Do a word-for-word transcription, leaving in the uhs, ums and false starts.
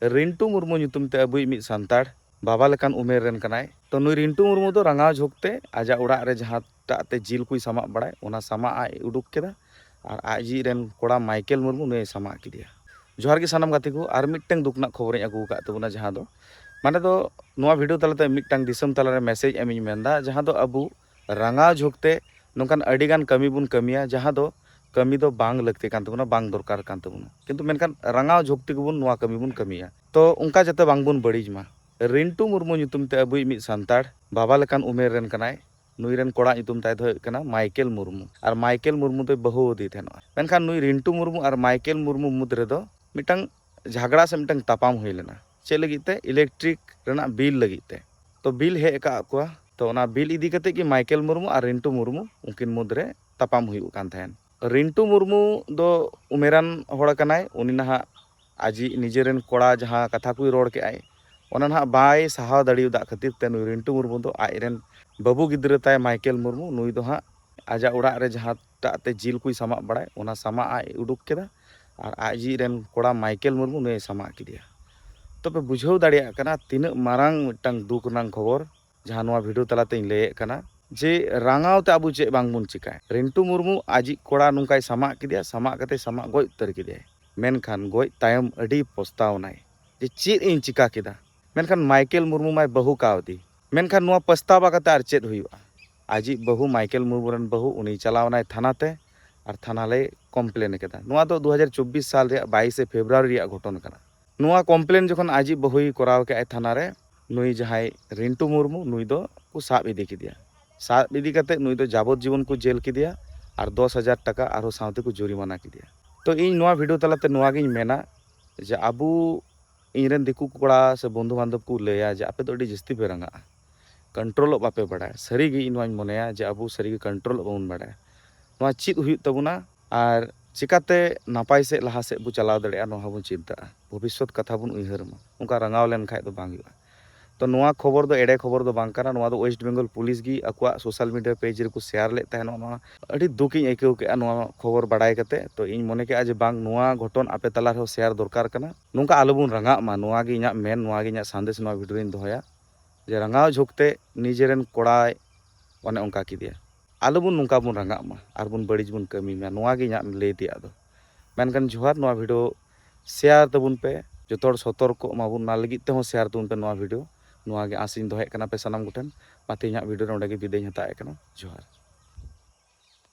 ᱨᱤᱱᱴᱩ ᱢᱩᱨᱢᱩ ᱧᱩᱛᱩᱢ ᱛᱮ ᱟᱵᱚᱭᱤᱡ ᱢᱤᱫ ᱥᱟᱱᱛᱟᱲ ᱵᱟᱵᱟ ᱞᱮᱠᱟᱱ ᱩᱢᱮᱨ ᱨᱮᱱ ᱠᱟᱱᱟᱭ᱾ ᱛᱚ, ᱱᱩᱭ ᱨᱤᱱᱴᱩ ᱢᱩᱨᱢᱩ ᱫᱚ ᱨᱟᱸᱜᱟᱣ ᱡᱷᱳᱠ ᱛᱮ ᱟᱡᱟᱜ ᱚᱲᱟᱜ ᱨᱮ ᱡᱟᱦᱟᱸᱴᱟᱜ ᱛᱮ ᱡᱤᱞ ᱠᱚᱭ ᱥᱟᱢᱟᱜ ᱵᱟᱲᱟᱭ, ᱚᱱᱟ ᱥᱟᱢᱟᱜ ᱟᱡ ᱩᱰᱩᱠ ᱠᱮᱫᱟ ᱟᱨ ᱟᱡᱤᱡ ᱨᱮᱱ ᱠᱚᱲᱟ ᱢᱟᱭᱠᱮᱞ ᱢᱩᱨᱢᱩ ᱱᱩᱭᱮ ᱥᱟᱢᱟᱜ ᱠᱮᱫᱮᱭᱟ᱾ ᱡᱚᱦᱟᱨ ᱜᱮ ᱥᱟᱱᱟᱢ ᱜᱟᱛᱮ ᱠᱚ, ᱟᱨ ᱢᱤᱫᱴᱟᱝ ᱫᱩᱠ ᱨᱮᱱᱟᱜ ᱠᱷᱚᱵᱚᱨᱤᱧ ᱟᱹᱜᱩ ᱟᱠᱟᱫ ᱛᱟᱵᱚᱱᱟ, ᱡᱟᱦᱟᱸ ᱫᱚ, ᱢᱟᱱᱮ ᱫᱚ, ᱱᱚᱣᱟ ᱵᱷᱤᱰᱤᱭᱳ ᱛᱟᱞᱟᱛᱮ ᱢᱤᱫᱴᱟᱝ ᱫᱤᱥᱚᱢ ᱛᱟᱞᱟᱨᱮ ᱢᱮᱥᱮᱡᱽ ᱮᱢ ᱤᱧ ᱢᱮᱱᱫᱟ, ᱡᱟᱦᱟᱸ ᱫᱚ ᱟᱵᱚ ᱨᱟᱸᱜᱟᱣ ᱡᱷᱳᱠ ᱛᱮ ᱱᱚᱝᱠᱟᱱ ᱟᱹᱰᱤᱜᱟᱱ ᱠᱟᱹᱢᱤ ᱵᱚᱱ ᱠᱟᱹᱢᱤᱭᱟ, ᱡᱟᱦᱟᱸ ᱫᱚ ᱠᱟᱹᱢᱤ ᱫᱚ ᱵᱟᱝ ᱞᱟᱹᱠᱛᱤ ᱠᱟᱱ ᱛᱟᱵᱚᱱᱟ, ᱵᱟᱝ ᱫᱚᱨᱠᱟᱨ ᱠᱟᱱ ᱛᱟᱵᱚᱱᱟ, ᱠᱤᱱᱛᱩ ᱢᱮᱱᱠᱷᱟᱱ ᱨᱟᱸᱜᱟᱣ ᱡᱷᱳᱠ ᱛᱮᱜᱮ ᱵᱚᱱ ᱱᱚᱣᱟ ᱠᱟᱹᱢᱤ ᱵᱚᱱ ᱠᱟᱹᱢᱤᱭᱟ᱾ ᱛᱚ, ᱚᱱᱠᱟ ᱡᱟᱛᱮ ᱵᱟᱝᱵᱚᱱ ᱵᱟᱹᱲᱤᱡ ᱢᱟ᱾ ᱨᱤᱱᱴᱩ ᱢᱩᱨᱢᱩ ᱧᱩᱛᱩᱢ ᱛᱮ ᱟᱵᱚᱭᱤᱡ ᱢᱤᱫ ᱥᱟᱱᱛᱟᱲ ᱵᱟᱵᱟ ᱞᱮᱠᱟᱱ ᱩᱢᱮᱨ ᱨᱮᱱ ᱠᱟᱱᱟᱭ᱾ ᱱᱩᱭ ᱨᱮᱱ ᱠᱚᱲᱟ ᱧᱩᱛᱩᱢ ᱛᱟᱭ ᱫᱚ ᱦᱩᱭᱩᱜ ᱠᱟᱱᱟ ᱢᱟᱭᱠᱮᱞ ᱢᱩᱨᱢᱩ, ᱟᱨ ᱢᱟᱭᱠᱮᱞ ᱢᱩᱨᱢᱩ ᱫᱚᱭ ᱵᱟᱹᱦᱩ ᱟᱫᱮ ᱛᱟᱦᱮᱱᱚᱜᱼᱟ᱾ ᱢᱮᱱᱠᱷᱟᱱ ᱱᱩᱭ ᱨᱤᱱᱴᱩ ᱢᱩᱨᱢᱩ ᱟᱨ ᱢᱟᱭᱠᱮᱞ ᱢᱩᱨᱢᱩ ᱢᱩᱫᱽ ᱨᱮᱫᱚ ᱢᱤᱫᱴᱟᱝ ᱡᱷᱟᱜᱽᱲᱟ ᱥᱮ ᱢᱤᱫᱴᱟᱝ ᱛᱟᱯᱟᱢ ᱦᱩᱭ ᱞᱮᱱᱟ᱾ ᱪᱮᱫ ᱞᱟᱹᱜᱤᱫ ᱛᱮ? ᱤᱞᱮᱠᱴᱨᱤᱠ ᱨᱮᱱᱟᱜ ᱵᱤᱞ ᱞᱟᱹᱜᱤᱫ ᱛᱮ᱾ ᱛᱚ, ᱵᱤᱞ ᱦᱮᱡ ᱟᱠᱟᱫ ᱠᱚᱣᱟ, ᱛᱚ, ᱚᱱᱟ ᱵᱤᱞ ᱤᱫᱤ ᱠᱟᱛᱮ ᱜᱮ ᱢᱟᱭᱠᱮᱞ ᱢᱩᱨᱢᱩ ᱟᱨ ᱨᱤᱱᱴᱩ ᱢᱩᱨᱢᱩ ᱩᱱᱠᱤᱱ ᱢᱩᱫᱽ ᱨᱮ ᱛᱟᱯᱟᱢ ᱦᱩᱭᱩᱜ ᱠᱟᱱ ᱛᱟᱦᱮᱸᱱ᱾ ᱨᱤᱱᱴᱩ ᱢᱩᱨᱢᱩ ᱫᱚ ᱩᱢᱮᱨᱟᱱ ᱦᱚᱲ ᱠᱟᱱᱟᱭ, ᱩᱱᱤ ᱱᱟᱦᱟᱜ ᱟᱡᱤᱡ ᱱᱤᱡᱮᱨᱮᱱ ᱠᱚᱲᱟ ᱡᱟᱦᱟᱸ ᱠᱟᱛᱷᱟ ᱠᱚᱭ ᱨᱚᱲ ᱠᱮᱜᱼᱟᱭ, ᱚᱱᱟ ᱱᱟᱦᱟᱜ ᱵᱟᱭ ᱥᱟᱦᱟᱣ ᱫᱟᱲᱮᱭᱟᱫᱟᱜ ᱠᱷᱟᱹᱛᱤᱨ ᱛᱮ ᱱᱩᱭ ᱨᱤᱱᱴᱩ ᱢᱩᱨᱢᱩ ᱫᱚ ᱟᱡᱨᱮᱱ ᱵᱟᱹᱵᱩ ᱜᱤᱫᱽᱨᱟᱹ ᱛᱟᱭ ᱢᱟᱭᱠᱮᱞ ᱢᱩᱨᱢᱩ, ᱱᱩᱭ ᱫᱚ ᱦᱟᱸᱜ ᱟᱡᱟᱜ ᱚᱲᱟᱜ ᱨᱮ ᱡᱟᱦᱟᱸᱴᱟᱜ ᱛᱮ ᱡᱤᱞ ᱠᱚᱭ ᱥᱟᱢᱟᱜ ᱵᱟᱲᱟᱭ, ᱚᱱᱟ ᱥᱟᱢᱟᱜ ᱟᱡ ᱩᱰᱩᱠ ᱠᱮᱫᱟ ᱟᱨ ᱟᱡᱤᱡ ᱨᱮᱱ ᱠᱚᱲᱟ ᱢᱟᱭᱠᱮᱞ ᱢᱩᱨᱢᱩ ᱱᱩᱭᱮ ᱥᱟᱢᱟᱜ ᱠᱮᱫᱮᱭᱟ᱾ ᱛᱚᱵᱮ ᱵᱩᱡᱷᱟᱹᱣ ᱫᱟᱲᱮᱭᱟᱜ ᱠᱟᱱᱟ ᱛᱤᱱᱟᱹᱜ ᱢᱟᱨᱟᱝ ᱢᱤᱫᱴᱟᱝ ᱫᱩᱠ ᱨᱮᱱᱟᱜ ᱠᱷᱚᱵᱚᱨ, ᱡᱟᱦᱟᱸ ᱱᱚᱣᱟ ᱵᱷᱤᱰᱤᱭᱳ ᱛᱟᱞᱟᱛᱮᱧ ᱞᱟᱹᱭᱮᱫ ᱠᱟᱱᱟ, ᱡᱮ ᱨᱟᱸᱜᱟᱣ ᱛᱮ ᱟᱵᱚ ᱪᱮᱫ ᱵᱟᱝᱵᱚᱱ ᱪᱤᱠᱟᱭᱟ᱾ ᱨᱤᱱᱴᱩ ᱢᱩᱨᱢᱩ ᱟᱡᱤᱡ ᱠᱚᱲᱟ ᱱᱚᱝᱠᱟᱭ ᱥᱟᱢᱟᱜ ᱠᱮᱫᱮᱭᱟ, ᱥᱟᱢᱟᱜ ᱠᱟᱛᱮ ᱥᱟᱢᱟᱜ ᱜᱚᱡ ᱩᱛᱟᱹᱨ ᱠᱮᱫᱮᱭᱟᱭ᱾ ᱢᱮᱱᱠᱷᱟᱱ ᱜᱚᱡ ᱛᱟᱭᱚᱢ ᱟᱹᱰᱤ ᱯᱚᱥᱛᱟᱣᱱᱟᱭ ᱡᱮ, "ᱪᱮᱫ ᱤᱧ ᱪᱤᱠᱟ ᱠᱮᱫᱟ?" ᱢᱮᱱᱠᱷᱟᱱ ᱢᱟᱭᱠᱮᱞ ᱢᱩᱨᱢᱩ ᱢᱟᱭ ᱵᱟᱹᱦᱩ ᱠᱟᱣᱫᱮ᱾ ᱢᱮᱱᱠᱷᱟᱱ ᱱᱚᱣᱟ ᱯᱚᱥᱛᱟᱵᱟ ᱠᱟᱛᱮ ᱟᱨ ᱪᱮᱫ ᱦᱩᱭᱩᱜᱼᱟ? ᱟᱡᱤᱡ ᱵᱟᱹᱦᱩ, ᱢᱟᱭᱠᱮᱞ ᱢᱩᱨᱢᱩ ᱨᱮᱱ ᱵᱟᱹᱦᱩ, ᱩᱱᱤ ᱪᱟᱞᱟᱣᱱᱟᱭ ᱛᱷᱟᱱᱟ ᱛᱮ ᱟᱨ ᱛᱷᱟᱱᱟ ᱞᱮ ᱠᱚᱢᱯᱞᱮᱱ ᱠᱮᱫᱟ᱾ ᱱᱚᱣᱟ ᱫᱚ ᱫᱩ ᱦᱟᱡᱟᱨ ᱪᱚᱵᱵᱤᱥ ᱥᱟᱞ ᱨᱮᱭᱟᱜ ᱵᱟᱭᱤᱥᱮ ᱯᱷᱮᱵᱽᱨᱩᱣᱟᱨᱤ ᱨᱮᱭᱟᱜ ᱜᱷᱚᱴᱚᱱ ᱠᱟᱱᱟ᱾ ᱱᱚᱣᱟ ᱠᱚᱢᱯᱞᱮᱱ ᱡᱚᱠᱷᱚᱱ ᱟᱡᱤᱡ ᱵᱟᱹᱦᱩᱭ ᱠᱚᱨᱟᱣ ᱠᱮᱜᱼᱟᱭ ᱛᱷᱟᱱᱟ ᱨᱮ, ᱱᱩᱭ ᱡᱟᱦᱟᱸᱭ ᱨᱤᱱᱴᱩ ᱢᱩᱨᱢᱩ, ᱱᱩᱭ ᱫᱚ ᱠᱚ ᱥᱟᱵ ᱤᱫᱤ ᱠᱮᱫᱮᱭᱟ᱾ ᱥᱟᱵ ᱤᱫᱤ ᱠᱟᱛᱮ ᱱᱩᱭ ᱫᱚ ᱡᱟᱵᱚᱛ ᱡᱤᱵᱚᱱ ᱠᱚ ᱡᱮᱞ ᱠᱮᱫᱮᱭᱟ ᱟᱨ ᱫᱚᱥ ᱦᱟᱡᱟᱨ ᱴᱟᱠᱟ ᱟᱨᱦᱚᱸ ᱥᱟᱶᱛᱮ ᱠᱚ ᱡᱩᱨᱤᱢᱟᱱᱟ ᱠᱮᱫᱮᱭᱟ᱾ ᱛᱚ, ᱤᱧ ᱱᱚᱣᱟ ᱵᱷᱤᱰᱤᱭᱳ ᱛᱟᱞᱟᱛᱮ ᱱᱚᱣᱟ ᱜᱤᱧ ᱢᱮᱱᱟ ᱡᱮ ᱟᱵᱚ, ᱤᱧᱨᱮᱱ ᱫᱤᱠᱩ ᱠᱚᱲᱟ ᱥᱮ ᱵᱚᱱᱫᱷᱩ ᱵᱟᱱᱫᱷᱚᱵ ᱠᱚ ᱞᱟᱹᱭᱟ ᱡᱮ ᱟᱯᱮ ᱫᱚ ᱟᱹᱰᱤ ᱡᱟᱹᱥᱛᱤ ᱯᱮ ᱨᱟᱸᱜᱟᱜᱼᱟ, ᱠᱚᱱᱴᱨᱳᱞᱚᱜ ᱵᱟᱯᱮ ᱵᱟᱲᱟᱭᱟ᱾ ᱥᱟᱹᱨᱤᱜᱮ ᱤᱧ ᱱᱚᱣᱟᱧ ᱢᱚᱱᱮᱭᱟ ᱡᱮ ᱟᱵᱚ ᱥᱟᱹᱨᱤᱜᱮ ᱠᱚᱱᱴᱨᱳᱞᱚᱜ ᱵᱟᱵᱚᱱ ᱵᱟᱲᱟᱭᱟ᱾ ᱱᱚᱣᱟ ᱪᱮᱫ ᱦᱩᱭᱩᱜ ᱛᱟᱵᱚᱱᱟ ᱟᱨ ᱪᱤᱠᱟᱛᱮ ᱱᱟᱯᱟᱭ ᱥᱮᱫ, ᱞᱟᱦᱟ ᱥᱮᱫ ᱵᱚ ᱪᱟᱞᱟᱣ ᱫᱟᱲᱮᱭᱟᱜᱼᱟ, ᱱᱚᱣᱟ ᱦᱚᱸᱵᱚᱱ ᱪᱤᱱᱛᱟᱹᱜᱼᱟ᱾ ᱵᱷᱚᱵᱤᱥᱥᱚᱛ ᱠᱟᱛᱷᱟ ᱵᱚᱱ ᱩᱭᱦᱟᱹᱨ ᱢᱟ, ᱚᱱᱠᱟ ᱨᱟᱸᱜᱟᱣ ᱞᱮᱱᱠᱷᱟᱡ ᱫᱚ ᱵᱟᱝ ᱦᱩᱭᱩᱜᱼᱟ᱾ ᱛᱚ ᱱᱚᱣᱟ ᱠᱷᱚᱵᱚᱨ ᱫᱚ ᱮᱲᱮ ᱠᱷᱚᱵᱚᱨ ᱫᱚ ᱵᱟᱝ ᱠᱟᱱᱟ᱾ ᱱᱚᱣᱟ ᱫᱚ West Bengal ᱯᱩᱞᱤᱥ ᱜᱮ ᱟᱠᱚᱣᱟᱜ social media page ᱨᱮᱠᱚ share ᱞᱮᱫ ᱛᱟᱦᱮᱱᱚᱜ᱾ ᱱᱚᱣᱟ ᱟᱹᱰᱤ ᱫᱩᱠ ᱤᱧ ᱟᱹᱭᱠᱟᱹᱣ ᱠᱮᱫᱼᱟ ᱱᱚᱣᱟ ᱠᱷᱚᱵᱚᱨ ᱵᱟᱰᱟᱭ ᱠᱟᱛᱮ᱾ ᱛᱚ ᱤᱧ ᱢᱚᱱᱮ ᱠᱮᱫᱼᱟ ᱡᱮ ᱵᱟᱝ, ᱱᱚᱣᱟ ᱜᱷᱚᱴᱚᱱ ᱟᱯᱮ ᱛᱟᱞᱟ ᱨᱮᱦᱚᱸ share ᱫᱚᱨᱠᱟᱨ ᱠᱟᱱᱟ᱾ ᱱᱚᱝᱠᱟ ᱟᱞᱚᱵᱚᱱ ᱨᱟᱸᱜᱟᱜ ᱢᱟ, ᱱᱚᱣᱟ ᱜᱮ ᱤᱧᱟᱹᱜ ᱢᱮᱱ, ᱱᱚᱣᱟ ᱜᱮ ᱤᱧᱟᱹᱜ ᱥᱟᱸᱫᱮᱥ ᱱᱚᱣᱟ video ᱨᱮᱧ ᱫᱚᱦᱚᱭᱟ᱾ ᱡᱮ ᱨᱟᱸᱜᱟᱣ ᱡᱷᱩᱸᱠ ᱛᱮ ᱱᱤᱡᱮᱨᱮᱱ ᱠᱚᱲᱟᱭ ᱚᱱᱮ ᱚᱱᱠᱟ ᱠᱮᱫᱮᱭᱟ, ᱟᱞᱚᱵᱚᱱ ᱱᱚᱝᱠᱟ ᱵᱚᱱ ᱨᱟᱸᱜᱟᱜ ᱢᱟ ᱟᱨ ᱵᱚᱱ ᱵᱟᱹᱲᱤᱡ ᱵᱚᱱ ᱠᱟᱹᱢᱤ ᱢᱟ, ᱱᱚᱣᱟ ᱜᱮ ᱤᱧᱟᱹᱜ ᱞᱟᱹᱭ ᱛᱮᱭᱟᱜ ᱫᱚ᱾ ᱢᱮᱱᱠᱷᱟᱱ ᱡᱚᱦᱟᱨ, ᱱᱚᱣᱟ video share ᱛᱟᱵᱚᱱ ᱯᱮ, ᱡᱚᱛᱚ ᱦᱚᱲ ᱥᱚᱛᱚᱨᱠᱚᱜ ᱢᱟᱵᱚᱱ, ᱚᱱᱟ ᱞᱟᱹᱜᱤᱫ ᱛᱮᱦᱚᱸ share ᱛᱟᱵᱚᱱ ᱯᱮ ᱱᱚᱣᱟ video᱾ ᱱᱚᱣᱟ ᱜᱮ ᱟᱸᱥ ᱤᱧ ᱫᱚᱦᱚᱭᱮᱫ ᱠᱟᱱᱟ ᱟᱯᱮ ᱥᱟᱱᱟᱢ ᱠᱚᱴᱷᱮᱱ᱾ ᱢᱟ ᱛᱮᱦᱮᱧᱟᱜ video ᱨᱮ ᱚᱸᱰᱮ ᱜᱮ ᱵᱤᱫᱟᱹᱭ ᱤᱧ ᱦᱟᱛᱟᱣᱮᱫ ᱠᱟᱱᱟ᱾ ᱡᱚᱦᱟᱨ᱾